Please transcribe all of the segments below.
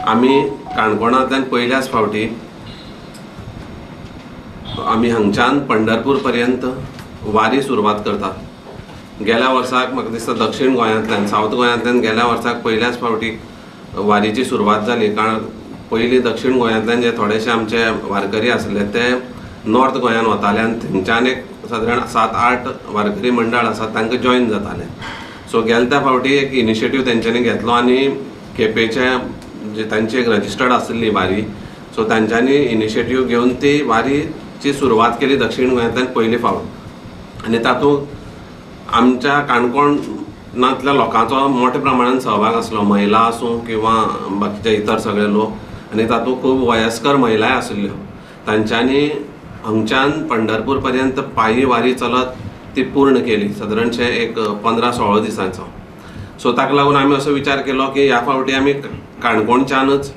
आमी काणकोणांतल्यान पयल्याच फावटी आमी हांगच्यान पंढरपूर पर्यंत वारी सुरवात करतात. गेल्या वर्साक म्हाका दिसता दक्षिण गोंयांतल्यान, सावथ गोंयांतल्यान गेल्या वर्साक पयल्याच फावटी वारीची सुरवात जाली. कारण पयलीं दक्षिण गोंयांतल्यान जे थोडेशे आमचे वारकरी आसले ते नॉर्थ गोंयान वताले आनी थंयच्यान एक सादारण 7-8 वारकरी मंडळ आसा तांकां जॉयन जाताले. सो गेल्या त्या फावटी एक इनिशिएटीव तेंच्यांनी घेतलो आनी केपेचे जे तांची एक रजिस्टर्ड आसली वारी, सो तांच्यांनी इनिशिएटीव घेवन ती वारीची सुरवात केली दक्षिण गोंयांतल्यान पयली फावट. आनी तातूंत आमच्या काणकोणांतल्या लोकांचो मोठ्या प्रमाणान सहभाग आसलो, महिला आसूं किंवा बाकीचे इतर सगळे लोक. आनी तातूंत खूब वयस्कर महिलाय आशिल्ल्यो. तांच्यांनी हांगच्यान पंढरपूर पर्यंत पायी वारी चलत ती पूर्ण केली, सादारणशें एक 15-16 दिसांचो. सो ताका लागून आमी असो विचार केलो की ह्या फावटी आमी काणकोणच्यानच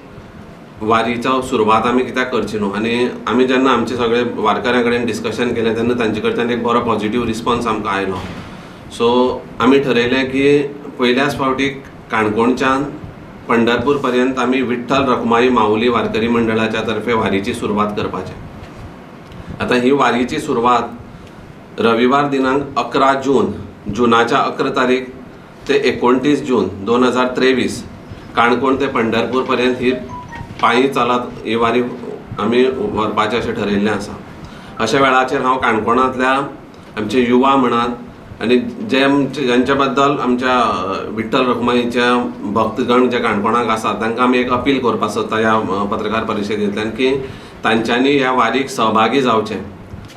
वारीचो सुरवात आमी कित्याक करची न्हू. आनी आमी जेन्ना आमचे सगळे वारकऱ्यां कडेन डिस्कशन केलें तेन्ना तांचे कडच्यान एक बरो पॉझिटीव रिस्पॉन्स आमकां आयलो. सो आमी ठरयलें की पयल्याच फावटी काणकोणच्यान पंढरपूर पर्यंत आमी विठ्ठल रखुमाई माऊली वारकरी मंडळाच्या तर्फे वारीची सुरवात करपाची. आतां ही वारीची सुरवात रविवार दिनांक 11 जून, जुनाच्या 11 तारीख ते 29 जून 2023 काणकोण ते पंढरपूर पर्यंत ही पायी चलत ही वारी आमी व्हरपाचें अशें ठरयिल्लें आसा. अशा वेळाचेर हांव काणकोणांतल्या आमचे युवा म्हणात आनी जे आमचे ज्यांच्या बद्दल आमच्या विठ्ठल रखुमाईच्या भक्तगण जे काणकोणाक आसात तांकां आमी एक अपील करपाक सोदता ह्या पत्रकार परिशदेंतल्यान की तांच्यांनी ह्या वारीक सहभागी जावचें.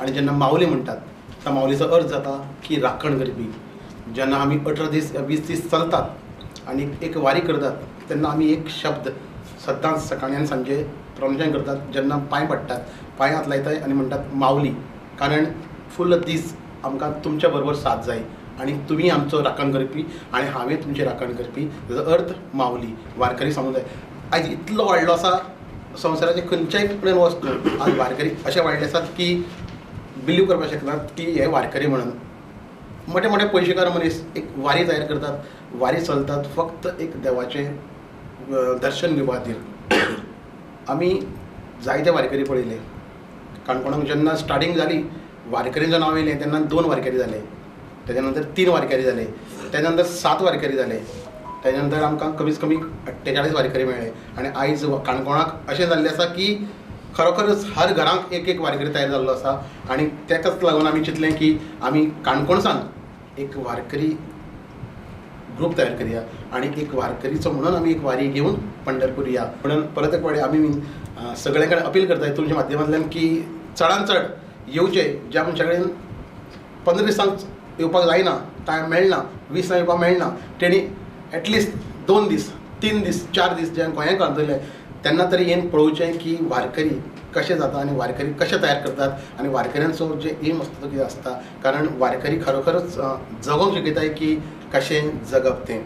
आनी जेन्ना माऊली म्हणटात त्या माऊलीचो अर्थ जाता की राखण करपी. जेन्ना आमी 18 दीस 20 दीस चलतात आनी एक वारी करतात तेन्ना आमी एक शब्द सद्दांच सकाळी आनी सांजे प्रोनाउन्सेशन करतात. जेन्ना पांय पडटात, पांय हात लायतात आनी म्हणटात माऊली, कारण फुल्ल दीस आमकां तुमच्या बरोबर साथ जाय आनी तुमी आमचो राखण करपी आनी हांवें तुमची राखण करपी. ताजो अर्थ माऊली वारकरी समुदाय आयज इतलो वाडलो आसा, संवसाराचे खंयच्याय कडेन वच तूं, आज वारकरी अशे वाडले आसात की बिलीव करपाक शकनात की हे वारकरी म्हणून. मोठे मोठे पयशेकार मनीस एक वारी तयार करतात, वारी चलतात फक्त एक देवाचें दर्शन घेवपा खातीर. आमी जायते वारकरी पळयले. काणकोणाक जेन्ना स्टार्टींग जाली वारकरींचें नांव येयलें तेन्ना 2 वारकरी जाले, तेज्या नंतर 3 वारकरी जाले, तेज्या नंतर 7 वारकरी जाले, तेज्या नंतर आमकां कमीत कमी 48 वारकरी मेळ्ळे. आनी आयज काणकोणाक अशें जाल्लें आसा की खरोखरच हर घरांक एक एक वारकरी तयार जाल्लो आसा. आनी तेकाच लागून आमी चिंतलें की आमी काणकोणसान एक वारकरी ग्रूप तयार करया आनी एक वारकरीचो म्हणून आमी एक वारी घेवन पंढरपूर या म्हणून. परत एक फावटी आमी सगळ्यां कडेन अपील करता तुमच्या माध्यमांतल्यान की चडान चड येवचे. ज्या मनशा कडेन 15 दिसांक येवपाक जायना, टायम मेळना, 20 दिसांक येवपाक मेळना, तेणी एटलिस्ट 2 दीस, 3 दीस, 4 दीस जे गोंयांत काडटले तेन्ना तरी येवन पळोवचें की वारकरी कशें जाता आनी वारकरी कशें तयार करतात आनी वारकऱ्यांचो जे एम आसता तो कितें आसता. कारण वारकरी खरोखरच जगोंक शिकयता की कशें जगप तें.